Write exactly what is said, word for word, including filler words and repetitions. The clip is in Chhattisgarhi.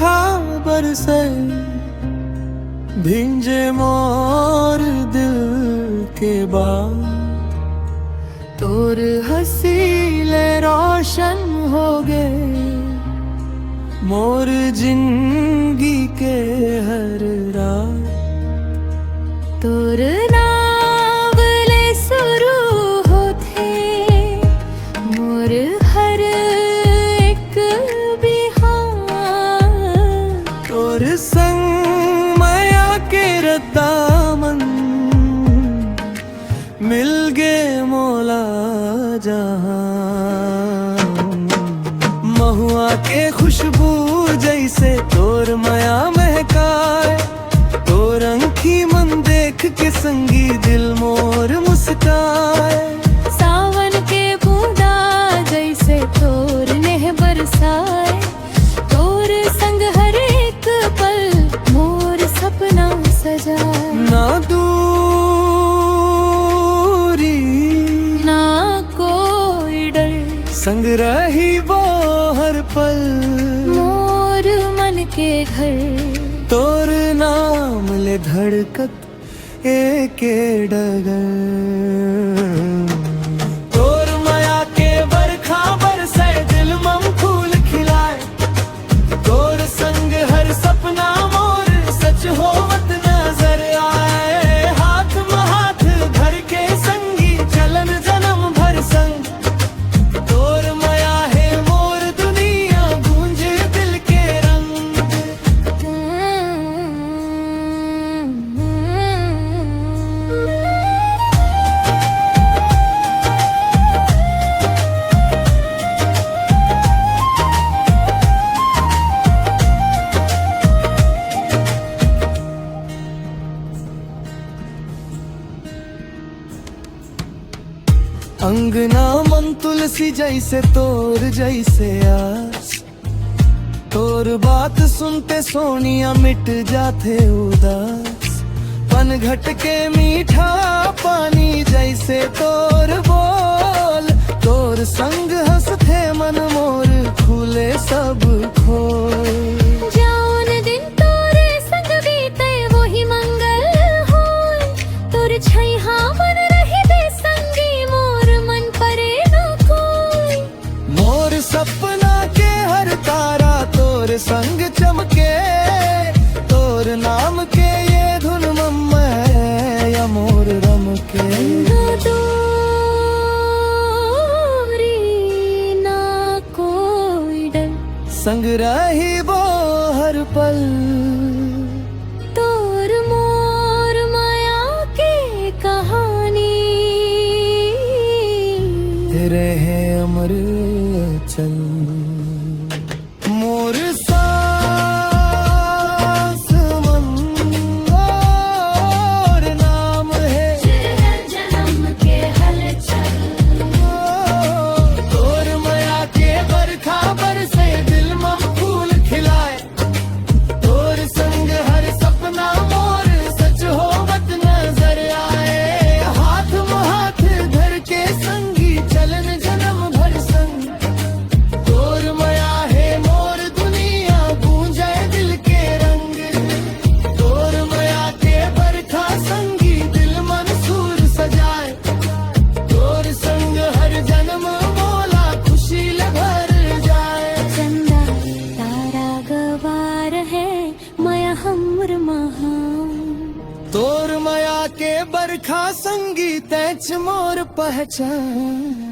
बरसे भिंजे मोर दिल के बात। तोर हंसी ले रोशन होगे मोर जिंदगी के हर रात। तोर नाम ले शुरू होथे मोर हर एक बिहान। तोर संग मया के रद्दा मन मिल गे मोला जहां। महुआ के खुशबू जैसे तोर मया महकाए, तोर अंखी मन देख के संगी दिल मोर मुस्काए। सावन के बूंदा जैसे तोर नेह बरसाए, तोर संग हर एक पल मोर सपना सजाए। ना दूरी, ना कोई डर, संग रही वो हर पल। मोर मन के घर, तोर नाम ले धड़कत एके डगर। तोर मया के बरखा बरसे, दिल मम फूल खिलाए। तोर संग हर सपना मोर सच होवत नजर आए। हाथ म हाथ धर के संगी चलन जन्म भर संग। तोर मया हे मोर दुनिया, गूंजे दिल के रंग। अंगना मन तुलसी जैसे, तोर जैसे आस। तोर बात सुनते सोनिया मिट जाथे उदास। पनघट के मीठा पानी जैसे तोर बोल। तोर संग हंसथे मन मोर, खुले सब खोल। जौन दिन तोरे संग बीते वही मंगल होय। तोर छैहा मन रहिबे संगी, मोर मन परे ना कोई। मोर सपना के हर तारा तोर संग चमके। तोर नाम के ये धुन मम्मे या मोर रम के। दो दूरी ना कोई डर, संग रही वो हर पल। तोर मोर मया के कहानी रहे अमर चल। मोर सांस मन मोर नाम हे। जन्म के हलचल। तोर मया के बरखा बरसे, दिल म फूल खिलाए। तोर संग हर सपना मोर सच होवत नजर आए। हाथ म हाथ धर के संगी चलन जन्म भर संग। तोर मया हे मोर दुनिया, गूंजे दिल के रंग। तोर मया के बरखा संगी दिल मन सुर सजाए। तोर संग हर जन्म मोला खुशी ले भर जाए। चंदा तारा गवार हे, मया हमर महा। तोर मया के बरखा संगी तैच मोर पहचान।